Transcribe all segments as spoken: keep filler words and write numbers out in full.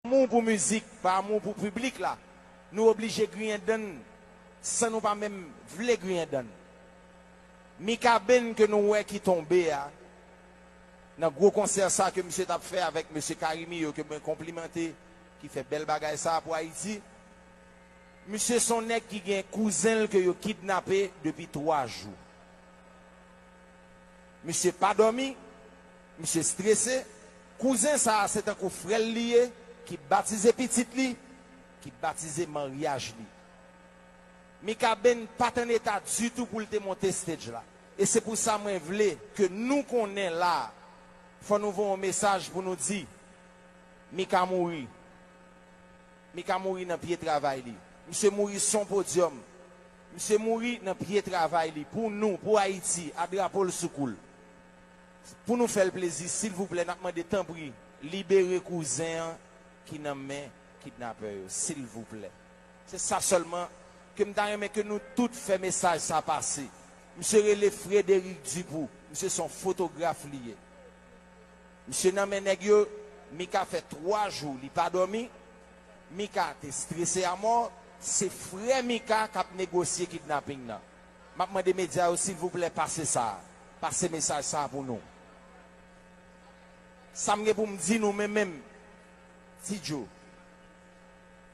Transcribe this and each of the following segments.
amou pou mizik, pa amou pou piblik la, nou oblije griyen dann san nou pa menm vle griyen dann. Mika Ben ke nou wè ki tonbe a, nan gwo konsè sa ke misye t ap fè avèk mesye Carimi yo, ke mwen konplimante, ki fè bèl bagay sa pou Ayiti. Misye se yon nèg ki gen kouzen l ke yo kidnape depi twa jou. Misye pa dòmi, misye strese. Kouzen sa a se tankou frè l li ye, ki batize pitit li, ki batize maryaj li. Mika Ben pa t an eta ditou pou l te monte stage la. E se pou sa mwen vle ke nou konnen la, fò nou voye yon mesaj pou nou di, Mika mouri. Mika mouri nan pye travay li. Misye mouri sou yon podyòm. Misye mouri nan pye travay li. Pou nou, pou Ayiti, a drapo l sou kou l. Pou nou fè l plezi, silvouplè, n ap mande tanpri, libere kouzen an ki nan men kidnapè yo, silvouplè. Se sa sèlman ke m ta renmen ke nou tout fè mesaj sa pase. Misye rele Frédéric Dupoux. Misye se yon fotograf li ye. Misye nan men nèg yo, Mika fè twa jou li pa dòmi. Mika te strese amò. Se frè Mika k ap negosye kidnaping nan. M ap mande medya yo, silvouplè, pase sa. Pase mesaj sa pou nou. Sa m gen pou m di nou, men menm, Ti Djo,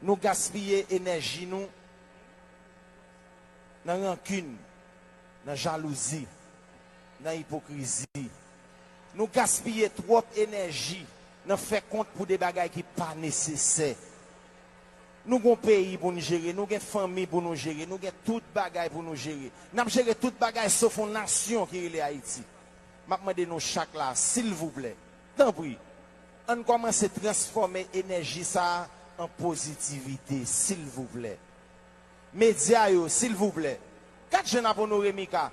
nou gaspiye enèji nou nan rankin, nan jalouzi, nan ipokrizi. Nou gaspiye twòp enèji nan fè kont pou de bagay ki pa nesesè. Nou gon peyi pou n jere, nou gen fanmi pou nou jere, nou gen tout bagay pou nou jere. N ap jere tout bagay sof yon nasyon ki rele Ayiti. M ap mande nou chak la, silvouplè, tanpri, ann kòmanse transfòme enèji sa a an pozitivite, silvouplè. Medya yo, silvouplè, gad jan n ap onore Mika.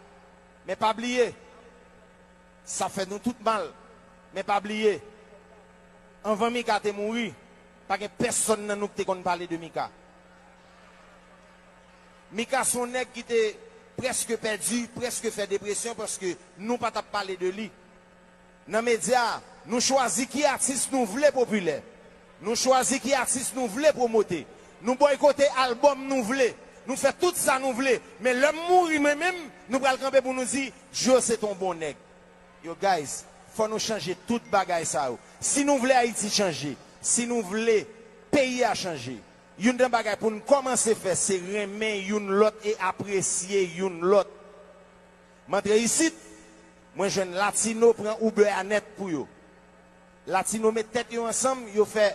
Men pa bliye, sa fè nou tout mal. Men pa bliye, anvan Mika te mouri, pa gen pèsonn nan nou ki te konn pale de Mika. Mika se yon nèg ki te prèske pèdi, prèske fè depresyon paske nou pa t ap pale de li. Nan medya, nou chwazi ki atis nou vle popilè. Nou chwazi ki atis nou vle pwomote. Nou bòykote albòm nou vle. Nou fè tout sa nou vle. Men lè m mouri mwen menm, nou pral kanpe pou nou di, Djo se t on bon nèg. Yo, guys, fò nou chanje tout bagay sa yo. Si nou vle Ayiti chanje, si nou vle peyi a chanje, youn nan bagay pou n kòmanse fè, se renmen youn lòt e apresye youn lòt. M antre isit, mwen jwenn Latino pran Uber a nèt pou yo. Latino met tèt yo ansanm, yo fè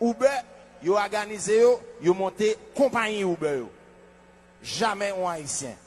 Uber, yo òganize yo, yo monte konpayi Uber yo. Jamè yon Ayisyen.